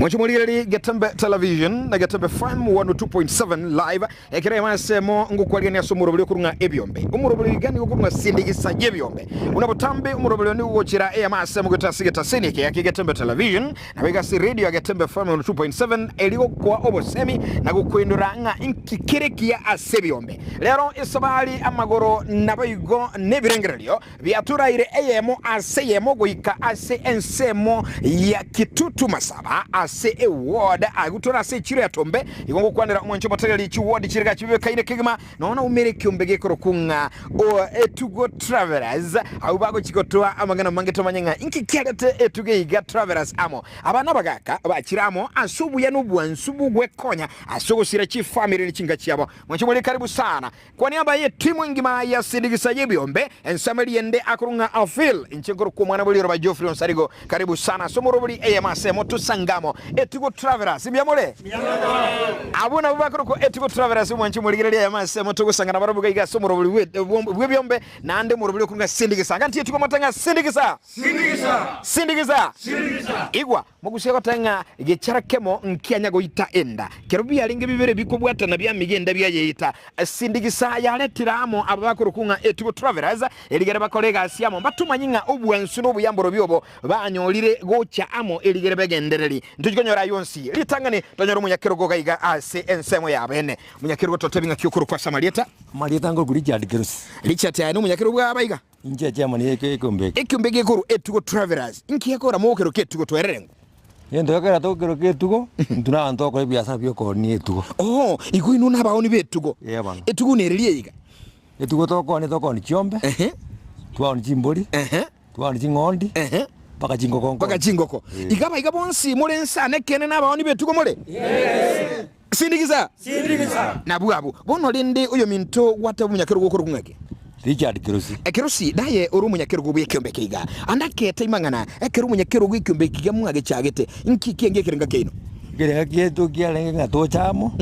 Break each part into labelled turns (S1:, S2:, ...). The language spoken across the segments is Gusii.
S1: Mwanche morigererie Getembe Television na Getembe FM 102.7 live ekero ema ensemo ngokwarigania ase omoroberi okorung'a ebiombe. Omoroberi iga nigo okorung'a sindigisa y'ebiombe. Buna botambe omoroberi oyo nigo ogochera eyemo ase emo goeta ase getaseni eke ake Getembe Television nabo iga ase radio ya Getembe FM 102.7 eri gokoa obosemi na gokoindora ng'a inki kere ekiya ase ebiombe. Rero esabari amagoro naboigo nebirengererio Biaturaire eyemo ase eyemo goika ase ensemo ya Kitutu Masaba ase eward agwo tore ase echiro ya Tombe. Igo ngokwanera omwancho omotegereri chiward chire gachi bibekaine kegima nonya naumere ekiombe gekorokwa ng'a Etugo Travelers abwo bagochi gotoa amang'ana amange tomanye ng'a inki kiarete etugo eyeiga Travelers amo. Aba nabagaka bachire amo ase obuya na obwansu bw'ogwekonya ase ogosira chifamiri ne chinka chiabo. Mwanche more karibu sana. Kwa niaba y'etimu engima ya Sindigisa y'ebiombe, ensemo eria ende akorwa ng'a Alphil, inche nkorokwa omwana bwe riroba Geoffrey Onsarigo. Karibu sana ase omorobori eyemo ase emo tosangamo Etugo Travelers. Mbuya more? Abwo nabwo bakorokwa Etugo Travelers omwanche omorigereria eyemo ase emo togosangana barobwo iga iga ase omorobori bw'ebiombe naende omorobori okorwa ng'a Sindigisa. Gati Etugo mote ng'a Sindigisa! Sindigisa! Igwa, Mogusia goteba ng'a gechara kemo nkianya goita enda. Kero biarenge bibere bikobwatana biamiga enda biayeita. Sindigisa yaretire amo aba bakorokwa ng'a Etugo Travelers, erigere bakore egasi amo mbatomanye ng'a obwansu na obuyamborobio obo banyorire gocha amo erigere begendereri. Ntochi konyora ayio onsi. Ritang'ani tonyore omonyakerogo iga iga ase ensemo ya bene. Omonyakerogo totebi ng'aki okorokwa ase amarieta.
S2: Amarieta nkorokwa Richard Kerusi.
S1: Richard aye nomonyakerogo bw'aba iga?
S2: Inche chairman ye ekeombe eke.
S1: Ekeombe gekorwa Etugo Travelers. Inki gekogera mogokeroka Etugo twerere ng'o?
S2: Egento gekogera togokeroka Etugo, intwe nabanto togokora ebiasara bia okoonia etugo.
S1: Oo, igo inwe nabaoni b'etugo.
S2: Ee bono.
S1: Etugo nereria iga?
S2: Etugo tokoonia tokoonia chiombe,
S1: Ehe.
S2: twaonia chimbori,
S1: Ehe.
S2: twaonia ching'ondi,
S1: Ehe.
S2: mpaka chingoko
S1: Mpaka
S2: nkoonia.
S1: chingoko.
S2: Ee.
S1: Iga abaiga bonsi more nsana ekeene nabaoni b'etugo more? Sindigisa! Nabwo abwo. Bono rende oyominto gwateba omonyakerogo okorokwa ng'aki?
S2: Richard Kerosi.
S1: Kerosi, naye ore omonyakerogo bw'ekeombe eke iga. Ande akeeta imang'ana, ekero omonyakerogo ekeombe eke iga mwagechagete, inki kienge ekerenga kiaino?
S2: Ekerenga kiaito kiarenge ng'a toche amo,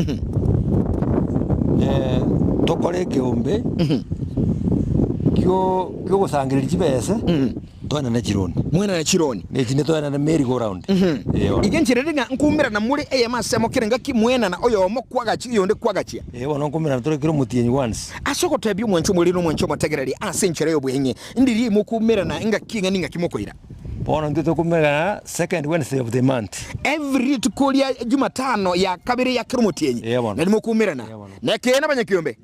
S2: tokore ekeombe kio kiogosangereria chibese. Toenane chironi.
S1: Mwenane chironi.
S2: Ne echinde toenane merry go round. Ee bono.
S1: Iga enchera ere ng'a nkoumerana more eyemo ase emo kera engaki mwenana oyomo kwagachia oyonde kwagachia.
S2: Ee bono nkoumerana tore kera omotienyi once.
S1: Ase ogotebia omwancho omoriri na omwancho omotegereri ase enchera y'obweng'e, ndiria imokoumerana engaki eng'ana ingaki mokoira.
S2: Bono intwe tokoumerana second Wednesday of the month.
S1: Every rituko ria Jumatano ya kabere ya kera omotienyi
S2: Ee bono.
S1: nari mokoumerana.
S2: Ee bono.
S1: Nekeene abanyakiombe?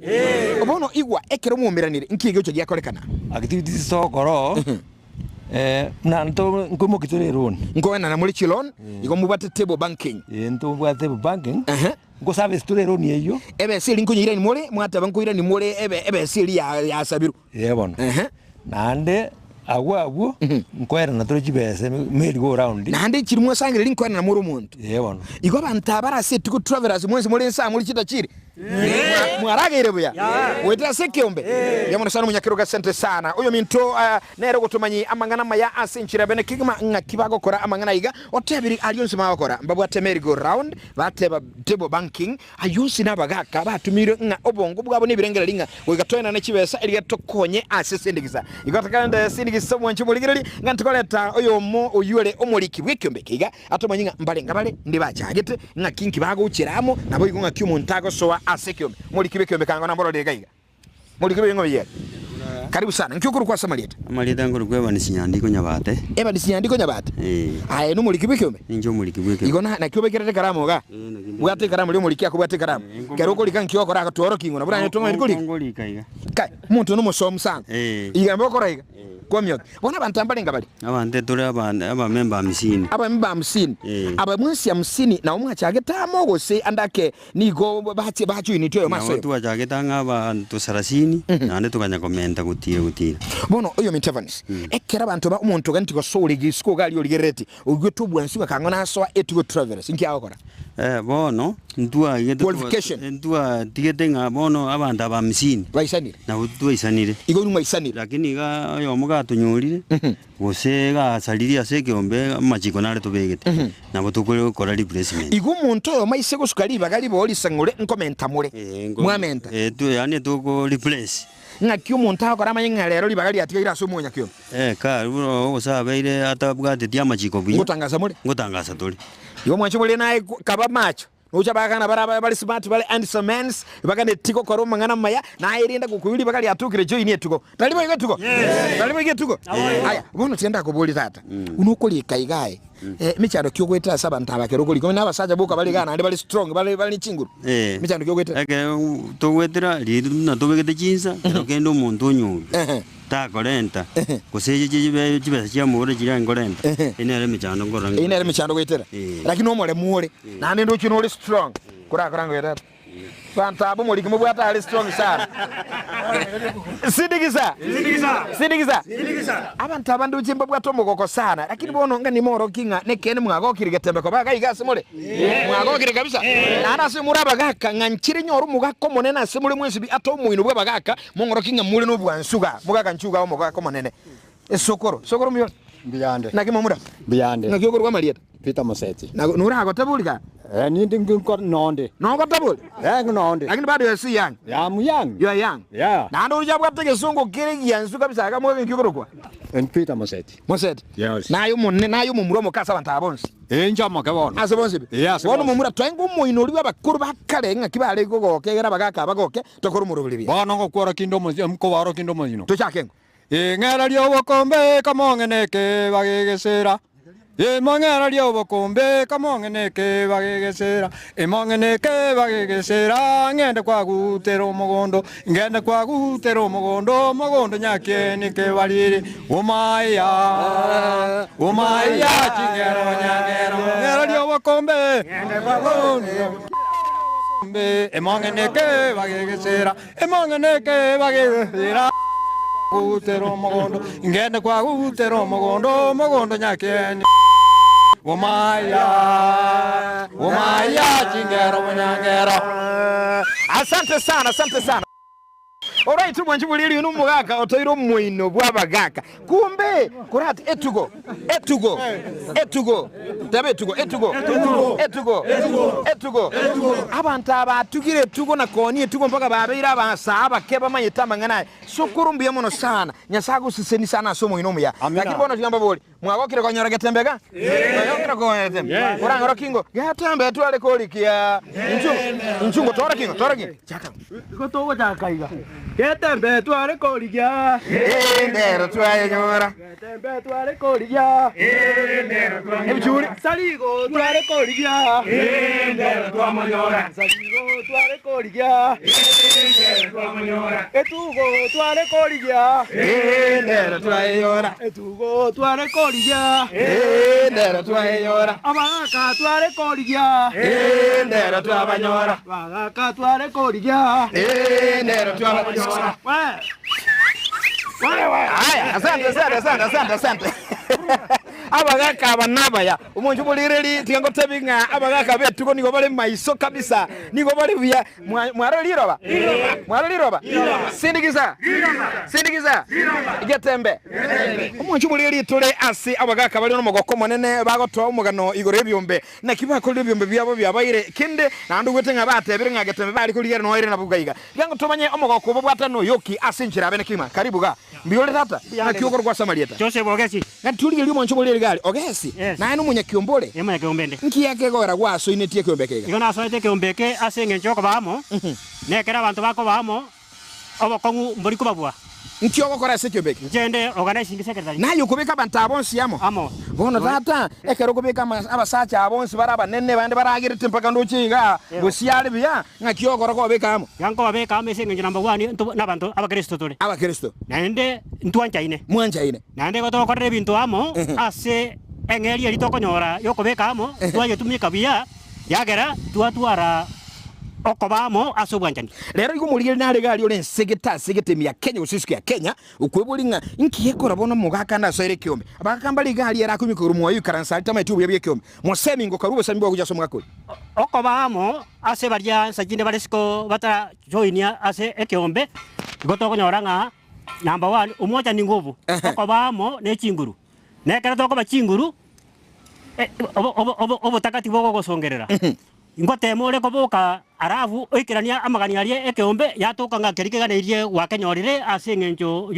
S1: Bono igwa, ekero mwaumeranire, nki egeocha giakorekana?
S2: Activities togokora oo, buna nto nkoimoki tore eloan.
S1: Nkoenana more chiloan, igo mobwate table banking.
S2: Ee ntobwate table banking,
S1: Ehe.
S2: nko service tore eloan eyio.
S1: Ebesa eria nkonyeirani more, mwateba nkoirani more ebe ebesa eria ya yasabirwe.
S2: Ee bono.
S1: Ehe.
S2: Naende agwo agwo, nkoenana tore chibesa merry go round.
S1: Naende chiri mwasangereria nkoenana more omonto.
S2: Ee bono.
S1: Igo abanto aba bare ase etugo travelers mwensi more inse aa more chitachiri. Mwarageire buya? Goetera ase ekeombe? Mbuya mono sana omonyakerogo asante sana. Oyominto nere ogotomanyi amang'ana amaya ase enchera bene kegima ng'aki bagokora amang'ana aiga otebiri aria onsi bagokora mbabwate merry go round bateba table banking Ayio onsi nabagaaka batumirwe ng'a obongo bwabo nebirengererio ng'a goika toenane chibesa erio tokonye ase esindikisa. Igo tokarenta esindikisa omwancho omorigereria ng'a ntikoreta oyomo oyio ore omoriki bw'ekiombe eke iga atomanye ng'a mbarenga bare ndi bachagete ng'aki nki bagochera amo naboigo ng'aki omonto agosoa ase ekiombe. Omoriki bw'ekiombe kango nambororire iga iga. Moriki bw'eng'o eyere. Karibu sana. Nki okorokwa ase amarieta?
S3: Amarieta nkorokwa Evans Nyandiko Nyabate.
S1: Evans Nyandiko Nyabate.
S3: Eh.
S1: Aye nomoriki bw'ekiombe?
S3: Ninche omoriki bw'ekiombe.
S1: Igo na naki obekerete ekaramu igaa?
S3: Eh, naki mbekere.
S1: Bwata ekaramu riria omoriki akobwata ekaramu.
S3: Eh, nko-
S1: Kero okorika nki ogokora aka tworokia ing'o nabo oranyare tong'aini korika.
S3: Nkorika iga.
S1: Kai, omonto nomosomu sana.
S3: Eh.
S1: Iga nabo okora iga. Kwamioka. Bono abanto aba mbarenge bare?
S3: Abanto tore abamemba hamsini.
S1: Abamemba hamsini.
S3: Eh.
S1: Aba mwensi hamsini nabo mwachagete amo gose ande ake nigo bache bajoinetwe oyomo ase
S3: Nabo
S1: oyomo?
S3: twachagete ang'e abanto sarasini, naende tokanya komenta gotira gotira.
S1: Bono oyominto Evans, ekero abanto ba omonto oganeti gosoa isiko iga aria origerereti, oigwete obwansu bakang'o nasoa Etugo Travelers, inki agokora?
S3: Eh, bono ntwaigete
S1: Qualification.
S3: ntwatigete ng'a bono abanto aba hamsini
S1: Baisanire.
S3: nabo twaisanire.
S1: Igo inwe mwaisanire.
S3: Lakini iga oyomo gatonyorire, gose gasaririe ase ekeombe amachiko nare tobegete, nabo tokore replacement.
S1: Igo omonto oyomo aise gosuka ribaga ribe orisang'ore nkomenta more.
S3: Eh, nko-
S1: Mwamenta.
S3: eh, tu- yaani toko replace.
S1: Ng'aki omonto agokora amanye ng'a rero ribaga riatigaire ase omonyakeombe?
S3: Eh, kare buna gose abeire atabwateti amachiko buya.
S1: Ngotangasa more.
S3: Ngotangasa tore.
S1: Igo mwanche boria naye kaba macho. Nocha abagaka nabare abaya bare smart bare handsome mens, baganetie gokora amang'ana amaya, naye rende gokoigwa ribaga riatokire join etugo. Tari boigo etugo? Tari boigo etugo? Aya, bono tiga ndakoborie tata, buna okorika iga aye, emechando ki ogoetera ase abanto aba ekero okorika? Onye na abasacha boka bare igaa naende bare strong bare bare ne chinguru, emechando ki ogoetera?
S3: Ekero togoetera riria buna tobegete chinsa, ekero kende omonto onyorwe. Takorenta, gose chibesa chiamogoro chiria nkorenta, eyio nere emechando nkorora
S1: Eyio nere emechando goetera. Lakini nomoremu ore, naende ndoche nore strong. Korakora ngoeta ata. Banto aba omoriki mobwate are strong sana. Sindigisa. Sindigisa. Abanto aba ndoche mbabwate omogoko sana, lakini bono ng'a nimorokie ng'a nekeene mwagokire getembe koba iga iga ase more. Mwagokire kabisa. Naende ase more abagaka ng'a nchire nyore omogaka omonene ase more mwensi pi ata omoino bw'abagaka Mong'orokie ng'a more nobwansu iga, mogakanchwe iga omogaka omonene. Esokoro, sokoro mbuya ore?
S4: Mbuyande.
S1: Naki momura?
S4: Mbuyande.
S1: Naki okorokwa amarieta?
S4: Peter Moseti.
S1: Na noragotabori iga?
S4: Eh, nindi nko nonde.
S1: Nogotabori?
S4: Eh, nonde.
S1: Lakini bado you are still young.
S4: Yeah, I'm young.
S1: You are young.
S4: Yeah.
S1: Naende oria abwate egesongo kere egiansu kabisa iga mobe nki okorokwa?
S4: En Peter Moseti.
S1: Moseti.
S4: Yes.
S1: Naye omonene, naye omomura omoke ase abanto aba bonsi.
S4: Inche omoke bono.
S1: Ase bonsi pi?
S4: Ee, ase
S1: Bono
S4: bonsi.
S1: momura twaenga omoino oria bw'abakoro ba kare ng'aki bare kogoka egere abagaaka abagoke, tokore omoroberi buya.
S4: Bono ngokworokia inde omoyio, nkobaorokia inde omoyino.
S1: Tochake ng'o?
S4: Ing'era ri'obokombe kamong'ina ekeba gegesera, Imong'era ri'obokombe kamong'ina ekeba gegesera, Imong'ina ekeba gegesera, ng'ende kwagutera omogondo, Ngende kwagutera omogondo, omogondo nyakieni kebariri, Omaiya, omaiya, chingero nyangero, ng'era riobokombe, Emong'ina ekeba gegesera, emong'ina ekeba gegesera, Kwagutera omogondo, ngende kwagutera omogondo, omogondo nyakieni Omaiya, omaiya, chingero bonyangero.
S1: Asante sana, asante sana. Alright, omwanchi bori riu nomogaka otoire omoino bw'abagaka. Kumbe korati etugo, etugo, etugo, teba etugo, etugo, etugo, etugo. Abanto aba batugire etugo na koonia etugo mpaka babeire abasaa abake bamanyete amang'ana aya. Sokoro mbuya mono sana. Nyasae agoseseni sana ase omoino omuya. Lakini bono tiga mbabori, Mwagokire konyora getembe iga? Mwagokire konyora getembe? Orang'ore kingo, getembe tware korikia. Inchuo, inchuo ngo tora kingo, tora kingo. Chaka.
S5: Igo togochaka iga, Getembe tware korigia.
S1: Endero twayenyora.
S5: Getembe tware korigia.
S1: Ebichuri.
S5: Sarigo tware korigia. Sarigo tware korigia. Etugo tware korigia.
S1: Endero twayeyora.
S5: Etugo tware korigia.
S1: Endero twayeyora.
S5: Abagaka tware korigia.
S1: Endero twabanyora.
S5: Abagaka tware korigia.
S1: Endero twabanyora. Aya, asante, asante, asante, asante, asante. Abagaka aba nabaya. Omonto omorireri tiga ngotebi ng'a abagaka b'etugo nigo bare maiso kabisa, nigo bare buya. Mwarora riroba? Mwarora riroba? Sindikiza! Sindikiza! Getembe! Omonto omoriri tore ase abagaka bare nomogoko omonene bagotoa omogano igoro y'ebiombe. Naki bakorire ebiombe biabo biabaire kende, naende ogwete ng'a batebire ng'a Getembe bare korigereria noyo ere nabwo iga. Iga ngo tomanye omogoko obobwate noyoki ase enchera abe nekegima. Karibu igaa. Mbuya ore tata? Naki okorokwa ase amarieta?
S6: Joseph Ogesi.
S1: Ng'a torigereria omonche oborere iga are Ogesi,
S6: Yes.
S1: naye nomonyakiombe ore?
S6: Ee, omonyakiombe inde.
S1: Nki ekegora gwasoinetie ekiombe eke iga?
S6: Igo nasoete ekeombe eke ase engencho y'okoba amo, na ekero abanto bakoba amo, obokong'u mbori kobabua.
S1: Nki ogokora ase ekiombe eke?
S6: Inche inde organizing secretary.
S1: Naye okobeka abanto aba bonsi amo?
S6: Amo.
S1: Bono tata, ekero okobeka abasacha aba bonsi bare abanene, bande baragerete mpaka ndoche igaa, gose are buya, ng'aki ogokora kobabeka amo?
S6: Iga nkobabeka amo ase engencho number one, nto nabanto abakristo tore.
S1: Abakristo.
S6: Naende ntwanchaine.
S1: Mwanchaine.
S6: Naende igo togokorera ebinto amo ase eng'eria eria tokonyora y'okobeka amo, twayetumeka buya, yagera twatwara okoba amo ase obwanchani.
S1: Rero igo omorigereria nare iga aria ore ense gete ase egetemi ya Kenya gose isiko ya Kenya, okweboria ng'a inki gekora bono omogaka ande asoere ekeombe. Abagaka mbare iga aria ere akoimoka igoro mwaye oikaransa aria tamaeti obuya bw'ekeombe. Mosemi ngokarua obosemi bwao gochia ase omogaka oria.
S6: Okoba amo ase baria nsa chinde bare isiko batarajoinia ase ekeombe, igo tokonyora ng'a Number one, omwochani ngobu, okoba amo ne chinguru. Na ekero tokoba chinguru, obotaka tibogogosongerera. Ngoteema ore koboka alafu oikeranie amagani aria ekeombe yatoka ng'a keria keganeirie gwakenyorire ase eng'encho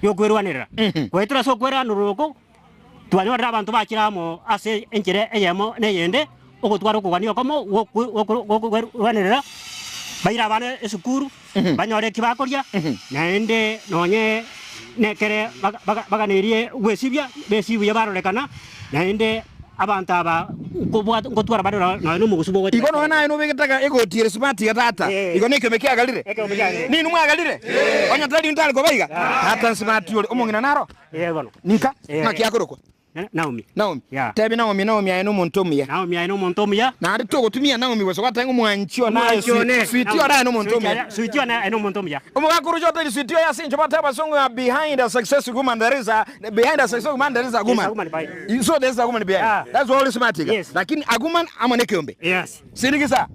S6: y'okwerwanerera. Goetera ase okwerwanerera oko. Twanyorire abanto bachire amo ase enchera eyemo na eyende, ogotwara okogania okomo gw'okwerwanerera, baire abana esukuru, banyore eki bakoria, naende nonye nekere baganeirie gwesibia, besibie buya barorekana, naende abanto aba nkotwara bare nonya nomogusu bw'ogocha.
S1: Igo nonya naye nobegete egoti ere smart iga tata, igo nekiombe kiagarire? Ninwe mwagarire? Onye tari intwe tari koba iga? Tata nsmart ore, omong'ina naro?
S6: Ee bono.
S1: Ninka?
S6: Ee.
S1: Ng'aki akorokwa?
S6: Naomi.
S1: Naomi.
S6: Yeah.
S1: Tebi Naomi, Naomi aye nomonto omuya.
S6: Naomi aye nomonto omuya.
S1: Naende togotumia Naomi gose gwateba ng'a omwanchi one aye
S6: Omwanchi one.
S1: sweetie ore aye nomonto omuya.
S6: Sweetie one aye nomonto omuya.
S1: Omogaka oroche otari sweetie oye ase inche bateba abasongo ng'a behind a successful woman there is a behind a successful man there is a
S6: There is
S1: woman.
S6: a woman behind.
S1: So there is a woman behind.
S6: Yeah.
S1: That's why ore smart iga.
S6: Yes.
S1: Lakini a woman amo nekeombe.
S6: Yes.
S1: Sirigisa.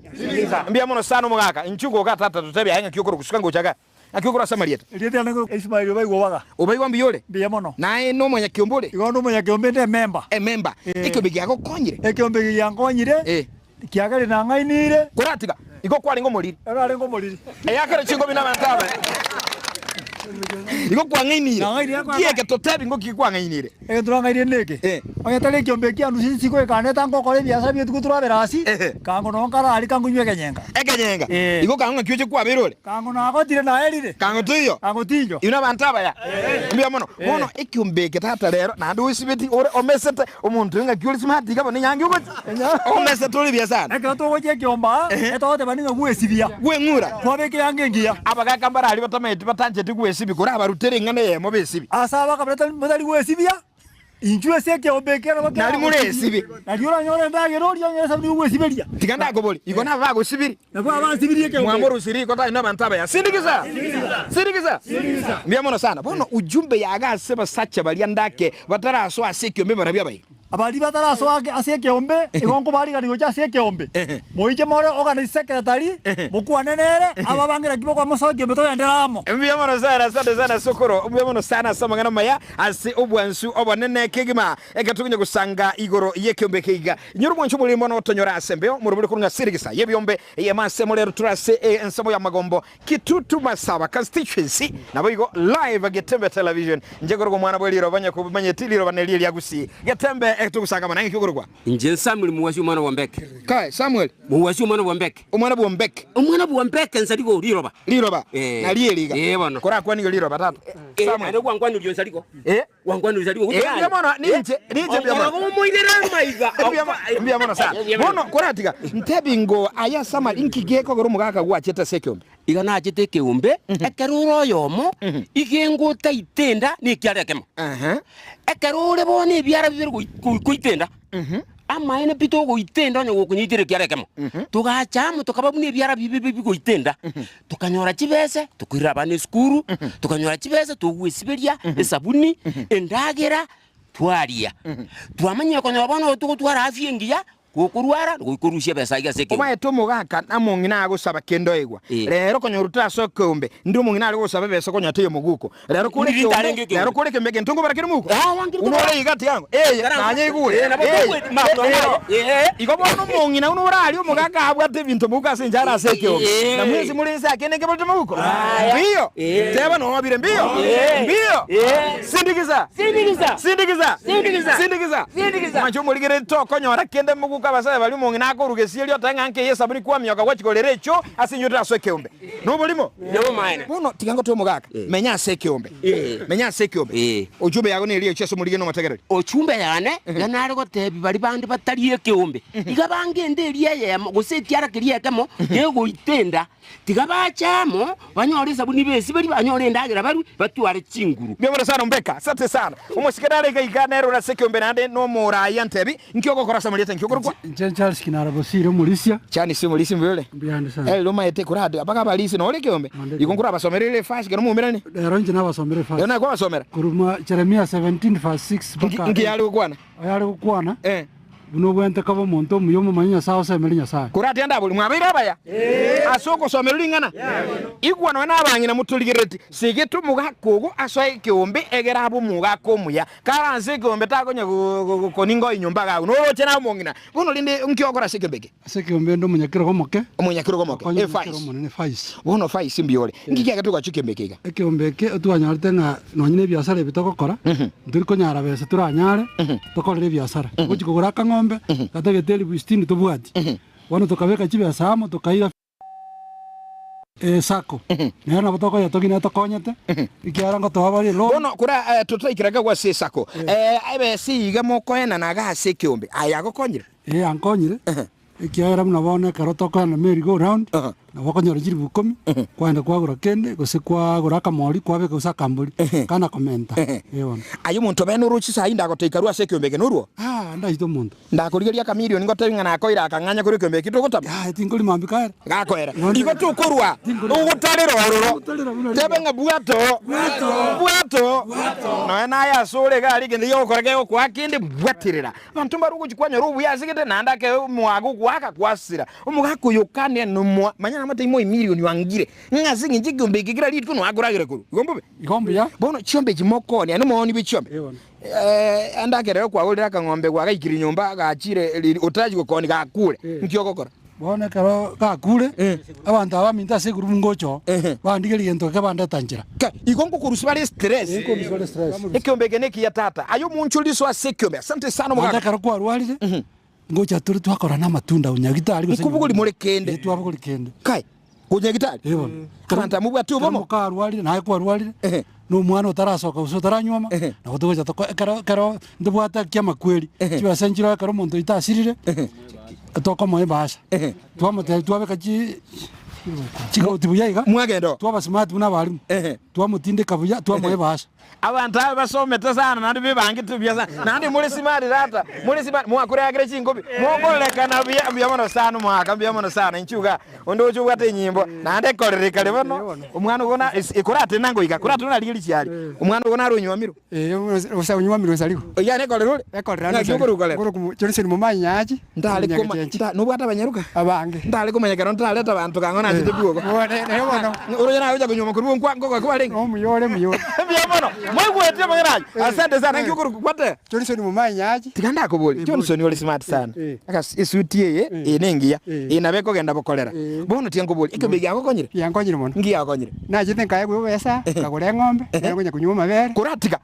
S1: Mbuya mono sana omogaka. Inchuo goka tata totebie aye ng'aki okorokwa suka ngocha igaa. Naki okora ase amarieta?
S7: Erieta riane nigo Ismaeli obaigwa obaga.
S1: Obaigwa mbuya ore?
S7: Mbuya mono.
S1: Naye nomonyakiombe ore?
S7: Igo nomonyakiombe inde ememba.
S1: Ememba. Ekiombe giagokonyire?
S7: Ekiombe eke giankonyire,
S1: Eh.
S7: kiagera nang'ainire.
S1: Koratiga, igo kwarenge omoriri.
S7: Ero arenge omoriri.
S1: Eyakere chingobi nabanto aba. Igo kwang'ainire.
S7: Nang'ainire kwang'a-
S1: Kieke totebi ngoki kwang'ainire.
S7: Egento nang'airie neke,
S1: Eh.
S7: onye tari ekiombe ekiandu ase isiko ekaneta ngokora ebiasara bi'etuko torabere ase,
S1: Ehe.
S7: kango nonye nkaraaria kangonywa ekenyenga.
S1: Ekenyenga.
S7: Eh.
S1: Igo kango ng'aki oche kwabeire ore?
S7: Kango nagotire naerire.
S1: Kango toiyo.
S7: Kango tinyo.
S1: Inwe abanto abaya. Mbuya mono. Bono ekiombe eke tata rero naende oisibeti ore omesete omonto oyo ng'aki ore smart iga bono enyangi ogochia. Omesete ore buya sana.
S7: Ekero togochia ekiombe aa, etogoteba ning'a gwesibia.
S1: Gweng'ura.
S7: Kwabeka eanga engiya.
S1: Abagaka mbararia batamaeti batancheti gwesibia korabarutere eng'ana eyemo besibie.
S7: Ase abakabira motari gwesibia. Inchuo ase ekeombe eke nabo
S1: Nari more esibi.
S7: Nario oranyore endagera orie onyore esabuni y'ogwesiberia.
S1: Tiga ndakoborie, igo naba bagosibirie?
S7: Nabo abansibirie ekeombe eke.
S1: Mwamorusirie riko tari nabanto abaya. Sindikiza! Sindikiza! Mbuya mono sana. Bono ujumbe yaga ase abasacha baria ndake batarasoa ase ekeombe barabwo abaiga.
S7: Abaria batarasoa ase ekeombe, igo nkobarigania gocha ase ekeombe. Moiche more organise secretary, mokwane nere, ababange naki bokoba mosoe ekeombe togenderere amo.
S1: Mbuya mono sana, asante sana sokoro. Mbuya mono sana ase amang'ana amaya. Ase obwansu obonene kegima, ekero tokonya gosanga igoro y'ekeombe eke iga. Inyora obwansu oboriri mono tonyore ase embeo, morobore korwa ng'a sirigisa y'ebiombe eyemo ase morero tore ase ensemo y'amagombo Kitutu Masaba Constituency naboigo live Getembe Television. Inche korokwa omwana bwe riroba nyakobimanyeti riroba nerio eria Gusii. Getembe togosanga mono ng'aki okorokwa?
S8: Inche Samuel Mowasi omwana bw'Ombeke.
S1: Kae Samuel.
S8: Mowasi omwana bw'Ombeke.
S1: Omwana bw'Ombeke.
S8: Omwana bw'Ombeke nsarigo riroba.
S1: Riroba.
S8: Eh.
S1: Nario eri iga.
S8: Eh, bono.
S1: Korakwanigwe riroba tata.
S8: Eh,
S1: Samuel.
S8: naende gwankwanire onsarigo.
S1: Eh.
S8: Gwankwanire onsarigo.
S1: Eh, mbuya mono, ninche, ninche mbuya mono.
S8: Onkorogo omoirere amaiga.
S1: Mbuya mo- mbuya mono sana. Bono koratiga, ntebi ngo aya Samuel inki gekogera omogaka gwachete ase ekeombe?
S8: Iga nachete ekeombe, ekero ore oyomo, iga engotaite enda na ekiara ekemo.
S1: Aha.
S8: Ekero ore bono ebiara bibere goi- goi- goita enda, amaene pi togoita enda onye gokonyeitera ekiara ekemo. Togacha amo tokaba buna ebiara bibe bigoita enda, tokanyora chibese, tokoirera abana esukuru, tokanyora chibese togwesiberia, esabuni, endagera, twaria. Twamanyire konyora bono togotwara afya engiya, Gokorwara, goika orusie ebesa aiga ase ekeombe.
S1: Omaete omogaka na omong'ina agosaba kende oegwa.
S8: Eh.
S1: Rero konyora otarasoa ekeombe, ndire omong'ina are gosaba ebesa konya teiyo moguko. Rero kore
S8: Ndiri
S1: ekeombe,
S8: ntarenge ekeombe.
S1: rero kore ekeombe egento nkobara kere moguko.
S8: Ah, wangire
S1: Buna
S8: kobara.
S1: ore iga tiga ango, eye,
S8: Karanga.
S1: nanye igure.
S8: Eh, nabo
S1: Eye,
S8: tokweti- ma- no,
S1: eh,
S8: no, eh.
S1: Igo bono omong'ina buna ore aria omogaka abwate ebinto moguko ase enchara ase ekeombe.
S8: Eh.
S1: Na mwensi more inse ake neke borete moguko.
S8: Aya.
S1: Mbiyo.
S8: Eh.
S1: Teba nobire mbiyo.
S8: Eh.
S1: Mbiyo.
S8: Eh.
S1: Sindikiza.
S8: Sindikiza.
S1: Sindikiza.
S8: Sindikiza.
S1: Sindikiza.
S8: Sindikiza.
S1: Mwanche omorigereria tokonyora kende moguko abasae baria omong'ina akoruga esieri otebe ng'a nkeye esabuni kwamioka gwachia echoo ase inwe torasoe ekeombe. Noborimo?
S8: Nobomaene.
S1: Bono tiga ngotoe omogaka, menya ase ekeombe. Menya ase ekeombe. Ochumbe yago neria echio ase omorigereria na omotegereri.
S8: Ochumbe yane iga nare gotebia baria bande batari ekeombe, iga bangende eria eyemo, gose ekiara keria ekemo kegoita enda, Tiga bache amo, banyore esabuni besiberie, banyore endagera barue, batware chinguru.
S1: Mbuya mono sana Ombeka, asante sana. Omosike nare iga iga nere ore ase ekeombe naende nomoraai antebi, Nki ogokora ase amarieta nki okorokwa?
S9: Inche Charles Kinara Bosire omorisia.
S1: Charles omorisia mbuya ore?
S9: Mbuya ande sana.
S1: Ere omaete korade mpaka abarisia nore ekeombe?
S9: Nonde
S1: Igo nkorabasomerere efasi kero moumerane?
S9: Rero inche nabasomere efasi.
S1: Rero naye kwabasomera?
S9: Korwa Jeremia 17 verse 6
S1: Nki
S9: mpaka
S1: nki yare gokwana?
S9: Oyare gokwana.
S1: Eh.
S9: Buna obwenerete koba omonto omuya omomanye Nyasae osemere Nyasae.
S1: Koratiga ndabori, mwabeire abaya ase ogosomerwa ring'ana? Igwa nonya nabang'ina motorigerereti, segete omogaka ogo asoe ekeombe egere abe omogaka omuya. Karanse ekeombe takonya gokoninga oye nyomba iga agwo, noroche naye omong'ina. Bono rende nki ogokora ase ekeombe eke?
S9: Ase ekeombe inde omonyakerogo omoke,
S1: Omonyakerogo omoke,
S9: okonya
S1: efais.
S9: omonyakerogo omonene, efais.
S1: Bono faisi mbuya ore. Nki kiagerete ogacha ekeombe eke iga?
S9: Ekeombe eke twanyorete ng'a nonye na ebiasara ebi togokora, ntori konyara besa toranyare tokorere ebiasara. Togochi kogora akang'ombe gatagete elifu sitini tobwati. Bono tokabeka chibesa amo tokaira esako. Nero nabo tokoyetogia nere tokonyete, ekiagera ngotoa bare eloan.
S1: Bono kora totaikera iga ase esako, ebesa eye iga mokoenana iga ase ekeombe, aye yagokonyire?
S9: Ee, ankonyire, ekiagera buna bono ekero tokoenda merry go round, nabo okonyora chilifu ikomi, kwaenda kwagora kende, gose kwagora akamori kwabeka gose akambori, kana komenta, ee bono.
S1: Aye omonto bene oroche saii ndagotoika arwe ase ekeombe eke norwo?
S9: Aa, ndaite omonto.
S1: Ndakorigeria akamilioni ngotebi ng'a nakoire akang'anya korwa ekeombe eki togotama.
S9: Yaya, tinkori mambia kaere.
S1: Gakoera. Igo tokorwa ogotarera ororo. Tebe ng'a bwata oo, bwata oo. Nonya naye asore iga aria egento giogokora kegokoa kende, bwaterera. Abanto mbare ogochia kwanyora obuya ase gete naende ake omwaga ogoaka kwasira. Omogaka oyo okane nomoa, manya namate imoe emilioni oangire ng'a ase eng'encho ekeombe eke kera rituko noe akoragera korwa. Igo mbobe?
S9: Igo mbuya.
S1: Bono chiombe echi mokooni, aye nomooni bwe chiombe. Ande ekerero kwagorire akang'ombe gwagaikire nyomba gachire riri otarachi gokoonia gakure, nki ogokora?
S9: Bono ekero gakure, abanto aba baminto ase egurubu ngocha oo, bandigerie gento eke bandeta nchera.
S1: Ka, igo nkokorusia bare stress.
S9: Ee, nkorusia bare stress.
S1: Ekeombe eke nekiya tata. Aye omonchori riso ase ekeombe. Asante sana
S9: Naende
S1: omogaka.
S9: ekero kwarwarire, ngocha tore twakora na amatunda onyagitari gose
S1: Nkobogori more kende.
S9: Ee, twabogori kende.
S1: Kai, Konyagitari?
S9: Ee bono.
S1: Abanto aba mobwate
S9: Ekero
S1: obomo?
S9: mokarwarire, naye kwarwarire,
S1: Ehe.
S9: na omwana otarasoka gose otaranywoma,
S1: Ehe.
S9: nabo togocha toko ekero ekero ntobwate aki amakweri,
S1: Ehe.
S9: chibesa nchiroo ekero omonto oito asirire,
S1: Ehe.
S9: tokomoa ebahasha.
S1: Ehe.
S9: Twamotebia twabeka chi chigoti buya iga,
S1: Mwagenda oo?
S9: twaba smart buna abalimu,
S1: Ehe.
S9: twamotindeka buya, twamoa ebahasha.
S1: Abanto aba basomete sana naende bebangete buya sana naende more smart tata more smart mwakoreakire chinkobi mokorekana buya mbuya mono sana omwaka mbuya mono sana inchuo igaa onde oche obwate enyimbo naende ekorereka bono omwana ogo na ekoratena ngoika koratena narigerie chiari omwana ogo naro onywamirwe.
S4: Ee gose onywamirwe gose arigwe.
S1: Oyio nekorera ore?
S4: Ekorera
S1: Ng'aki okorwa korera?
S4: Nkorokwa Johnson Momanyi Nyachi.
S1: Ntare koma nta nobwate abanyaruka?
S4: Abange.
S1: Ntare komanya ekero ntararete abanto kang'o nachete bwogo.
S4: Nere bono.
S1: Oroche naye ocha konyuoma korwa nkwa nkogoka kwarenge?
S4: Omuya ore muya ore.
S1: Mbuya mono. Moigweti amang'ana ayio. Asante sana. Naki okorokwa gwateba?
S4: Johnson Momanyi Nyachi.
S1: Tiga ndakoborie, Johnson ore smart sana. Aka esuti eye, eye nengiya. Eye nabo ekogenda bokorera. Bono tiga nkoborie, ekeombe eke giagokonyire?
S4: Giankonyire mono.
S1: Nki giagokonyire?
S4: Nachete nkaegwa ebesa, nkagora eng'ombe, nare konya konywa amabere.
S1: Koratiga,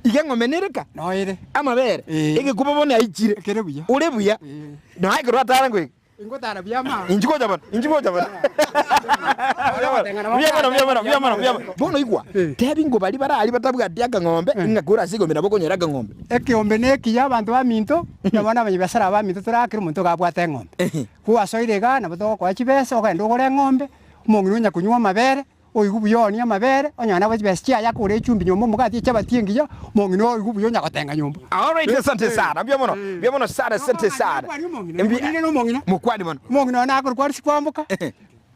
S1: iga eng'ombe nereka?
S4: Noere.
S1: Amabere? Egekuba bono aichire.
S4: Kere buya.
S1: Ore buya. Nonya ekero atara ngoika.
S4: Ingotara buya ama.
S1: Inchuo gocha bono, inchuo gocha bono. Mbuya mono, mbuya mono, mbuya mono, mbuya mono. Bono igwa, tebi ng'o baria bare aria batabwati akang'ombe, ng'a kore ase ekeombe nabo okonyora akang'ombe.
S4: Ekeombe nekiya abanto baminto, na bono abanyabiasara abaminto torakere omonto iga abwate eng'ombe. Gwasoire igaa nabo togokoa chibesa ogende ogore eng'ombe, omong'ina onya konywa amabere, oigwe buya oonie amabere, onye nabo chibesa chiaye akore echumbi nyomba omogati echabati engiya, omong'ina oigwe buya onya gotenga nyomba.
S1: Alright, asante sana. Mbuya mono. Mbuya mono sana, asante sana.
S4: Mbuya nomong'ina.
S1: Mokwani mono.
S4: Omong'ina oyo nakorokwa Alice Kwamboka,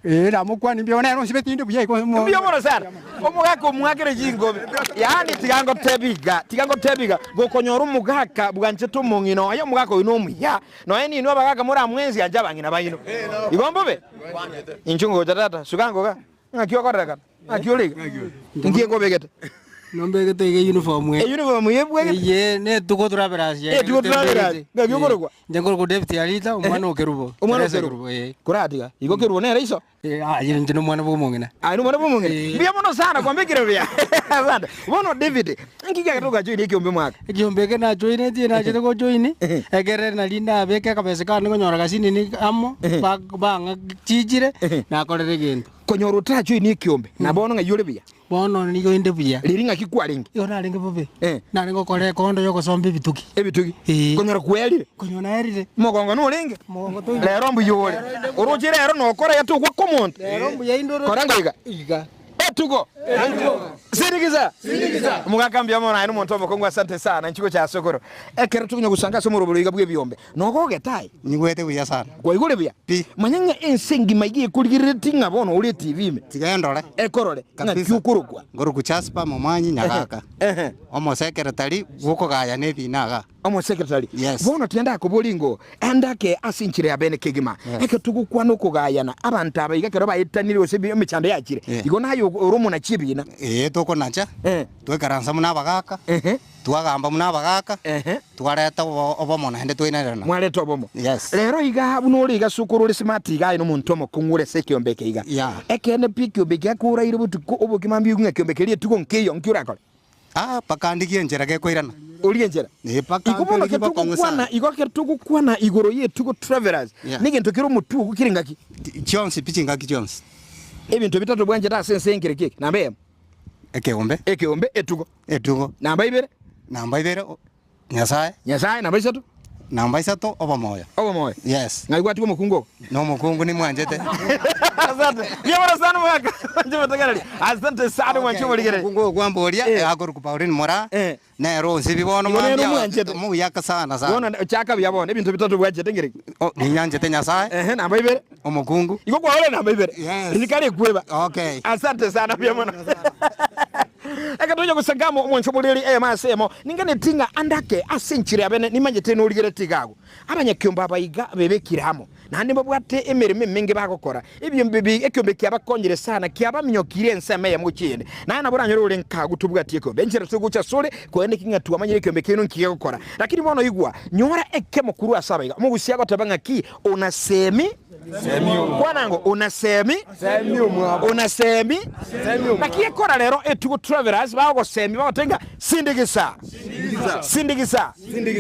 S4: ee namokwani mbuya nere onsibeti inde buya igo.
S1: Mbuya mono sana. Omogaka omwakere chinkobi. Yaani tiga ngotebi iga, tiga ngotebi iga, gokonyora omogaka bwanchete omong'ina oye, omogaka oyo nomuya. Nonya ninwe abagaka moramwensi anche abang'ina baino. Igo mbobe? Inchuo ngocha tata, suka ngoga. Ng'aki okorerekana? Ng'aki ore iga? Inki ekobegete?
S10: Nombegete iga uniform eye.
S1: Uniform eye ebwegete?
S10: Eye ne tuko travelers
S1: Eh, tuko travelers. Ng'aki okorokwa?
S10: Inche nkorokwa David Arita, omwana o Kerubo.
S1: Omwana o
S10: Teresa
S1: Kerubo.
S10: eh.
S1: Koratiga, igo Kerubo nere iso?
S10: Eh, aye inche nomwana bwa omong'ina.
S1: Aye nomwana bwa omong'ina? Mbuya mono sana kwambekire buya. Asante. Bono David, nki kiagera ogajoinia ekeombe mwaka?
S10: Ekeombe eke najoinetie nachete gojoini, ekere nari ndabeke akabesa kane konyora gasinini amo, bang'a chichire, nakorera egento.
S1: Konyora otarajoinia ekeombe, na bono ng'ai ore buya?
S10: Bono nigo inde buya.
S1: Riria ng'aki kwarenge?
S10: Igo narenge bobe. Narenge gokora ekondo y'ogosomba ebitugi.
S1: Ebitugi? Konyora kwerire?
S10: Konyora naerire.
S1: Mogongo norenge?
S10: Mogongo toiyo.
S1: Rero mbuya ore. Oroche rero nokora yatogwa komonto.
S10: Rero mbuya inde oroche.
S1: Kora ngoiga.
S10: Iga.
S1: Etugo. Sindikiza. Omogaka mbuya mono aye nomonto omokong'u asante sana inchuo gocha ase okoro. Ekero tokonya gosanga ase omoroboro iga bw'ebiombe, nogogete aye?
S11: Nyigwete buya sana.
S1: Kwaigure buya?
S11: Pi.
S1: Manya ng'a ense engima iga ekorigereretie ng'a bono ore etibi ime.
S11: Tiga endore.
S1: Ekorore ng'a
S11: Kabisa.
S1: ki okorokwa.
S11: Nkorokwa Jasper Momwanyi Nyagaka, omosekretari bw'okogayana ebina igaa.
S1: Omosekretari,
S11: Yes.
S1: Bono tiga ndakoborie ngo endake ase enchera ya bene kegima.
S11: Yes.
S1: Ekero togokwana okogayana, abanto aba iga ekero baetanire gose emechando yachire,
S11: Eh.
S1: igo naye ore omonachi ebina.
S11: Ee, tokonacha,
S1: Eh.
S11: twaikaransa buna abagaka,
S1: Ehe.
S11: twagamba buna abagaka,
S1: Ehe.
S11: twareta obo obomo naende twainererana.
S1: Mwareta obomo.
S11: Yes.
S1: Rero iga buna ore iga ase okoro ore smart iga aye nomonto omokong'u ore ase ekeombe eke iga.
S11: Yeah.
S1: Ekeene pi ekeombe eke akoraire botuko obokima mbuya ng'a ekeombe keria etugo nkeiyo, nki orakore?
S11: Ah, mpaka ndigie enchera gekoirana.
S1: Orie enchera.
S11: Eh, mpaka
S1: Igo bono
S11: mperigie
S1: ekero
S11: bokong'u
S1: togokwana
S11: sana.
S1: igo ekero togokwana igoro y'etugo travelers,
S11: Yeah.
S1: negento kere omotwe ogo kere ngaki?
S11: Chionsi pi chingaki chionsi.
S1: Ebinto bitato bwanchete ase ense nkere ki eke? Namba eyemo.
S11: Ekeombe.
S1: Ekeombe, etugo.
S11: Etugo.
S1: Namba ibere.
S11: Namba ibere, Nyasae.
S1: Nyasae, namba isato.
S11: Namba isato, obomoyo.
S1: Obomoyo.
S11: Yes.
S1: Ng'ai gwatiga omokungu ogo?
S11: Nomokungu nimwanchete.
S1: Asante. Mbuya mono sana omogaka. Mwanche motegereri. Asante sana mwanche omorigereri.
S11: Omokungu oyo kwamboria,
S1: Eh.
S11: akorokwa Pauline Moraa,
S1: Eh.
S11: nere onsibi bono
S1: Igo nere
S11: mambia,
S1: omwanchete.
S11: omuyaka sana sana.
S1: Bono chaka buya bono ebinto bitato bwanchete ngereki?
S11: Oh, ninyanchete Nyasae.
S1: Ehe, namba ibere.
S11: Omokungu.
S1: Igo kwaore namba ibere.
S11: Yes.
S1: Rikare ekweba.
S11: Okay.
S1: Asante sana mbuya mono. Ekero tonya gosanga amo omwancho omoreri eyemo ase eyemo, ninganeti ng'a ande ake ase enchera ya bene nimanyete norigereti iga agwo. Abanyakiombe aba iga bebekire amo, naende mbabwate emeremo emenge bagokora. Ebiombe bi ekiombe kiabakonyire sana, kiabaminyokire ensemo eyemo gochia eyende. Naye nabo oranyore ore nka agwo tobwati ekiombe. Enchera togocha asore, korende ki ng'a twamanyire ekiombe kiaino nki gegokora. Lakini bono igwa, nyora ekemo korwa ase abaiga. Omogusia agoteba ng'aki, Una semi Kwana ngo una semi una semi naki ekora rero etugo travelers bagogosemia bagotebia ng'a sindigisa sindigisa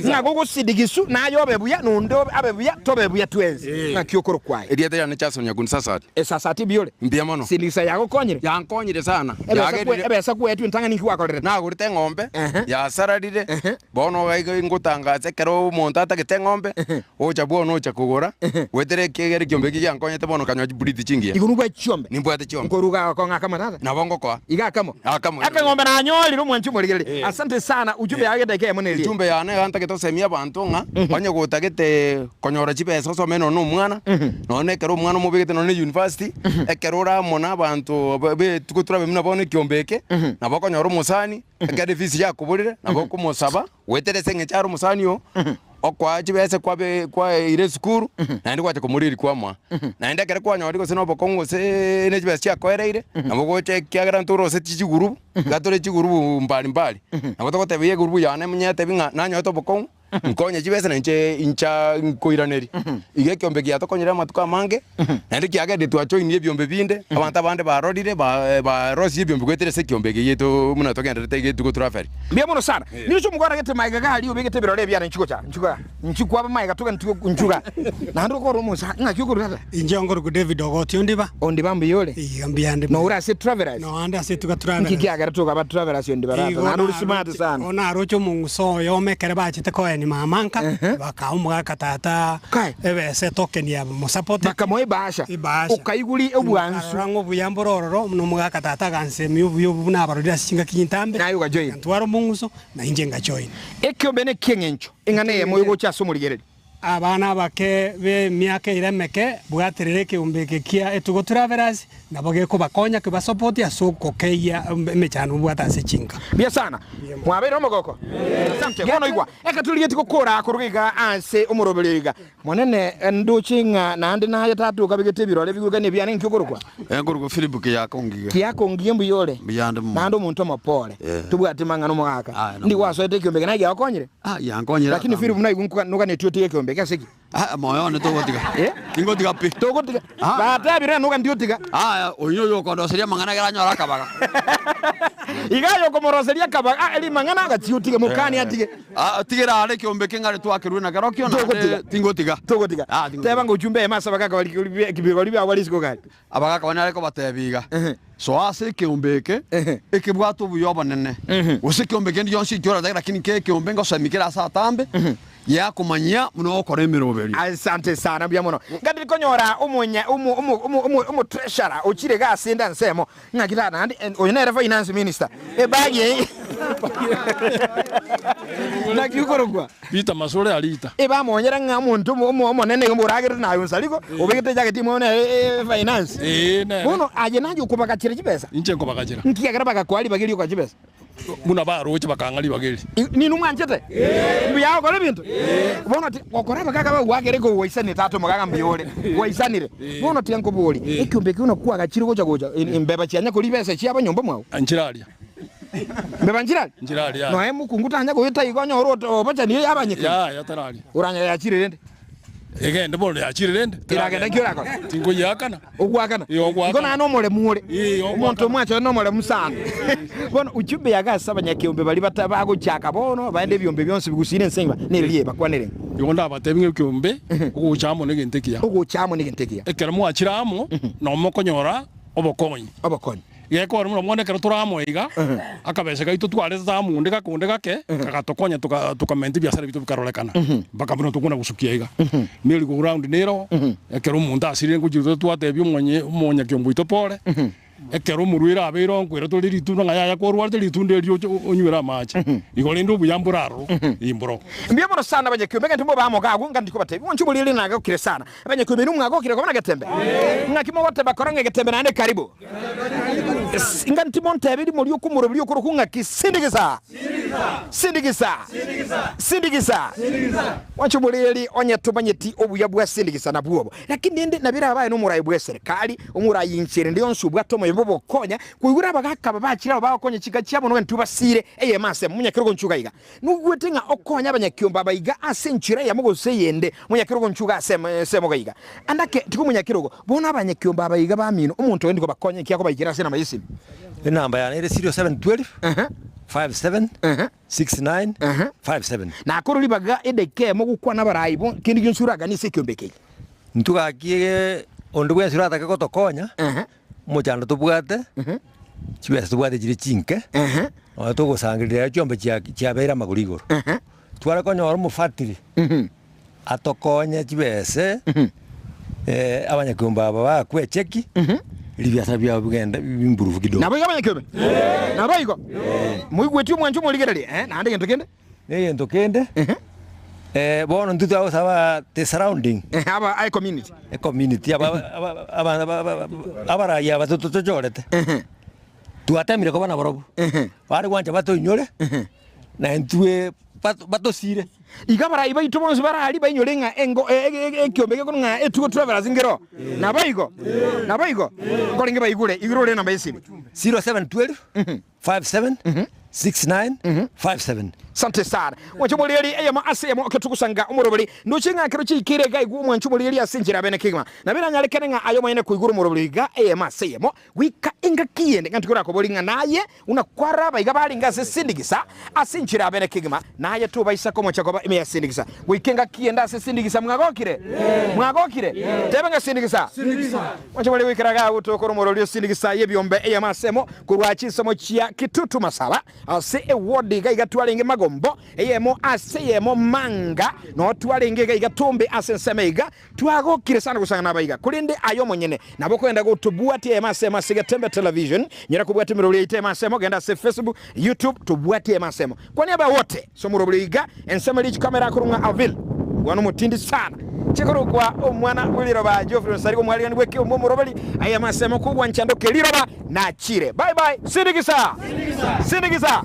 S1: ng'a gogosindigisu naye obe buya na onde abe buya tobe buya twensi ng'aki okorokwa aye.
S12: Erieta riane Jason Nyakundi Sasati.
S1: Esasati mbuya ore?
S12: Mbuya mono.
S1: Sindigisa yagokonyire?
S12: Yankonyire sana.
S1: Ebesa
S12: Yagerire-
S1: kwe ebesa kwetwe entang'ani nki gwakorerete?
S12: Nagorete eng'ombe yasararire Bono iga ingotangasa ekero omonto atagete eng'ombe, ocha bono ocha kogora, goetera ekiagera ekiombe eki giankonyete bono nkanywa chibriti chingiya.
S1: Igo nobwate chiombe?
S12: Nimbwate chiombe.
S1: Nkoruga agakong'a akamo tata?
S12: Nabo ngokoa.
S1: Iga akamo?
S12: Akamo.
S1: Akang'ombe nanyorire omwanchi omorigereria. Asante sana, ujumbe yao egetaika eyemo neria.
S12: Ujumbe yane iga ntagete gosemia abanto ng'a, onye gotagete konyora chibesa osome nonye na omwana, nonye na ekero omwana omobegete nonye na university, ekero ore amo na abanto be tuko torabe buna bono ekiombe eke, nabo okonyora omosani, Ekero efisi yakoborire, nabo okomosaba goetera ase eng'encho are omosani oo, okoa chibesa kwabe kwaeire esukuru, naende gwacha komoriria kwamoa. Naende ekero kwanyorire gose na obokong'u gose ne chibesa chiakoereire, nabo ogocha ekiagera ntoroseti chigurubu, iga tore chigurubu mbali mbali, nabo togotebia egurubu yane nyetebi ng'a nanyorete obokong'u. Nkonye chibesa na inche incha nkoiranerie. Iga ekiombe giatokonyire amatuko amange, naende kiagerire twajoinie ebiombe binde, abanto abande barorire ba barosirie ebiombe goetera ase ekiombe eke giaito buna togendererete getugo traferi.
S1: Mbuya mono sana. Niroche omogwera gete maega iga aria obegete ebirore ebiane nchigocha nchuga nchikwaba maega toga ntigo nchuga naende okore omosa ng'aki okorwa tata.
S4: Inche nkorokwa David Ogoti Ondiba.
S1: Ondiba mbuya ore?
S4: Iga mbuya ande.
S1: Noure ase Travelers?
S4: Noande ase Etuga Travelers.
S1: Nki kiagera tokaba Travelers Ondiba tata?
S4: Igo
S1: Naende ore smart sana.
S4: Igo naroche omong'uso oyomo ekere bachete koenia mama nka, bakaa omogaka tata ebesa etoken ya mosapote.
S1: Bakamoa ebahasha.
S4: Ebahasha.
S1: Okaiguri obwansu.
S4: Nkarora ng'a obuya mbore ororo, buna omogaka tata agansemia obuya obwo buna abarorire ase chingaki chintambe.
S1: Naye ogajoin.
S4: Nkantwara omong'uso, na inche ngajoin.
S1: Ekiombe neki'eng'encho eng'ana eyemo egocha ase omorigereria.
S4: Abana abake b'emiaka eira emeke, bwaterera ekeombe eke kia Etugo Travelers, nabo gekobakonya kebasapoti ase ogokeyia emechando mobwate ase chinka.
S1: Mbuya sana. Mwabeire omogoko? Asante. Bono igwa, ekero torigetie gokora korwa iga ase omoroberio iga, Monene, ndoche ng'a naende naye tata okabegete ebirore bigwekanie ebiane nki okorokwa?
S13: Nkorokwa Philip Kiaka Ongige.
S1: Kiaka Ongige mbuya ore?
S13: Mbuya ande mono.
S1: Naende omonto omopore.
S13: Eh.
S1: Tobwati mang'ana omogaka.
S13: Aye,
S1: Ndi gwasoete ekiombe eke naye giagokonyire?
S13: Ah, giankonyire
S1: Lakini
S13: ata
S1: Philip naigwe nkoga noganetie otige ekiombe eke ase ki?
S13: Ah, moyo one togotiga.
S1: Eh?
S13: Tingotiga pi.
S1: Togotiga.
S13: Ah.
S1: Batebire noganeti otiga.
S13: Aya, oyio noyo okondoseria amang'ana ekero anyore akabaga.
S1: Iga aye okomoroseria akabaga, ah, rimang'ana agachia otige, mokani atige.
S13: Ah, tigera are ekiombe eke ng'are twakerwe na kerokio
S1: Togotiga.
S13: naende tingotiga.
S1: Togotiga.
S13: Ah, tingotiga.
S1: Teba ng'a ochumbe ime ase abagaka bari bigori biabo bare isiko gari.
S13: Abagaka banyare kobatebia iga, Soa ase ekeombe eke ekebwate obuya obonene, gose ekeombe kende gionsi ekio oratake, lakini kera ekeombe ngosemia kere ase atambe. Yakomanyia buna ogokora emeroberio.
S1: Asante sana mbuya mono. Ngandiri konyora omonya omo omo omo omo omo treasurer ochire iga ase ende ensemo ng'aki tata naende oyo nere finance minister ebag eye naki okorokwa?
S14: Peter Masore Arita.
S1: Ebamonyera ng'a omonto omo omo omonene iga mboragerete naye onsariko obegete ejacket ime nere finance.
S14: Ee nere.
S1: Bono aye naye okobagachera chibesa?
S14: Inche nkobagachera.
S1: Nki ekero bagakoa ribaga erio okoa chibesa?
S14: Buna baroche bakang'a ribaga eri.
S1: Ninwe mwanchete? Mbuya gokora ebinto? Bono gokora abagaaka bagoakera ekio gwaisanire tata omogaka mbuya ore, gwaisanire. Bono tiga nkoborie, ekiombe ekio buna kwagachire gocha gocha, mbeba chianya koria chibesa chiabo nyomba mwao?
S14: Nchire aria.
S1: Mbeba nchire aria?
S14: Nchire aria.
S1: Noe mokungu tanya goeta igo onyore obachani abanyekeri?
S14: Yaya tararia.
S1: Oranyore yachire rende?
S14: Egende bono yachire rende.
S1: Eragenda nki orakore?
S14: Tinkoyiakana.
S1: Ogwakana.
S14: Ee, ogwakana.
S1: Igo naye nomoremu ore.
S14: Ee, ogwakana.
S1: Omonto omwancha oye nomoremu sana. Bono ujumbe yaga ase abanyakeombe baria bata bagochaka bono baende ebiombe bionsi bigusire ense engima neri riye bakwanere ng'a.
S14: Igo ndabatebi ng'a ekeombe ogocha amo negento ekiya.
S1: Ogocha amo negento ekiya.
S14: Ekero mwachire amo, nabo mokonyora obokonyi.
S1: Obokonyi.
S14: Gekora buna bono ekero tore amo iga, akabese gaito twaretete amo onde gake onde gake, kagatokonya tokamenta ebiasara biaito bikarorekana, mpaka buna tokona gosukia iga. Merry go round nero, ekero omonto asirire ngochia gocha twatebia omonye omonyakiombe oito pore, ekero omorwaire abeire onkwera tore ritunda ng'a yaya kwarwarete ritunda erio oche onywere amache. Igo rende obuya mbore aroro, ee mboro.
S1: Mbuya mono sana abanyakiombe, egento mobe amo iga agwo, ng'a ndikobatebia, mwanche oboriri nagokire sana. Abanyakiombe inwe mwagokire koba na getembe? Ng'aki mogoteba korwa ng'a egetembe naende karibu? Inga ntimontebie rimo ri'okomoroberia okorokwa ng'aki, Sindigisa! Sindigisa! Sindigisa! Mwanche oboreri onye tomanyeti obuya bwa sindigisa nabwo obo. Lakini rende nabo erabae nomorai bw'eserekari, omorai inche rende yonsi obwate omoyo bw'ogokonya, koigwera abagaka aba bachire abo bagokonya chinka chiabo nonya intwe basire eyemo ase emo. Monyakerogo nchuga iga. Noigwete ng'a okonya abanyakiombe aba iga ase enchera eyemo gose eyende, monyakerogo nchuga ase ensemo iga iga. Ande ake, tiga omonyakerogo, bono abanyakiombe aba iga bamino, omonto oyo ndikobakonya inki akobaikera ase enamba y'esimi.
S2: Enamba yane ere 0712 57 69 57.
S1: Nakore ribaga edaika eyemo gokwana abarai bo kende gionsi oraganie ase ekiombe eke.
S2: Intwe gaki onde bwensi oratake gotokonya, Omochando tobwate, chibesa tobwate chire chinke, nonya togosangereria chiombe chiabeire amagoro igoro. Tware konyora omofatiri atokonye chibese, abanyakiombe aba bakwe echeki, ribiasara biabo bigende bi improve kidogo.
S1: Naboigo abanyakiombe? Naboigo? Moigweti omwancho omorigereria? Eh, naende gento kende?
S2: Na egento kende, bono intwe twagosaba the surrounding.
S1: Aba a community.
S2: E community aba aba aba abarai aba tochorete. Twatemire koba nabarobwo. Bare gwancha batoinyore, na intwe batosire.
S1: Iga abarai baito bonsi bare aria bainyore ng'a engo ekiombe gekorwa ng'a etugo travelers nkero. Naboigo? Naboigo? Nkorenge baigure igoro ore enamba y'esimi.
S2: 0712 57 69 57.
S1: Sante sana. Mwanche omorieri eyemo ase eyemo oke togosanga omoroberi. Ndoche ng'a ekero chiaikeire iga aigwe omwanche omorieri ase enchera abene kegima. Nabo eranyarekane ng'a aye omonyene koigora omoroberi iga eyemo ase eyemo goika engaki yende ng'a tikorakobori ng'a naye buna kwaraba iga barenge ase sindigisa ase enchera abene kegima naye tobaisa komocha koba ime ya sindigisa goika engaki yende ase sindigisa mwagokire? Mwagokire? Teba ng'a sindigisa. Mwanche omorieri goikera iga agwo tokora omoroberi o sindigisa y'ebiombe eyemo ase eyemo Korwa chinsemo chia Kitutu Masaba ase ewodi iga iga twarenge Magombo, eyemo ase eyemo Manga, noo twarenge iga iga Tombe ase ensemo iga. Twagokire sana gosang'ana abaiga, korende aye omonyene nabo okogenda gotobwatia eyemo ase eyemo ase Getembe Television. Nyora kobwatia emeroberi yaito eyemo ase eyemo, genda ase Facebook, YouTube, tobwatie eyemo ase eyemo. Kwania abe wote ase omoroberi iga, ensemo eria chikamera akorwa ng'a Avil. Bwana omotindi sana. Chikorokwa omwana bwe riroba Geoffrey Onsarigo omwarigani bw'ekeombe omoroberi ayemo asemo kogwancha ndoke riroba nachire. Bye bye sindigisa! Sindigisa!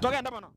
S1: Togende mono.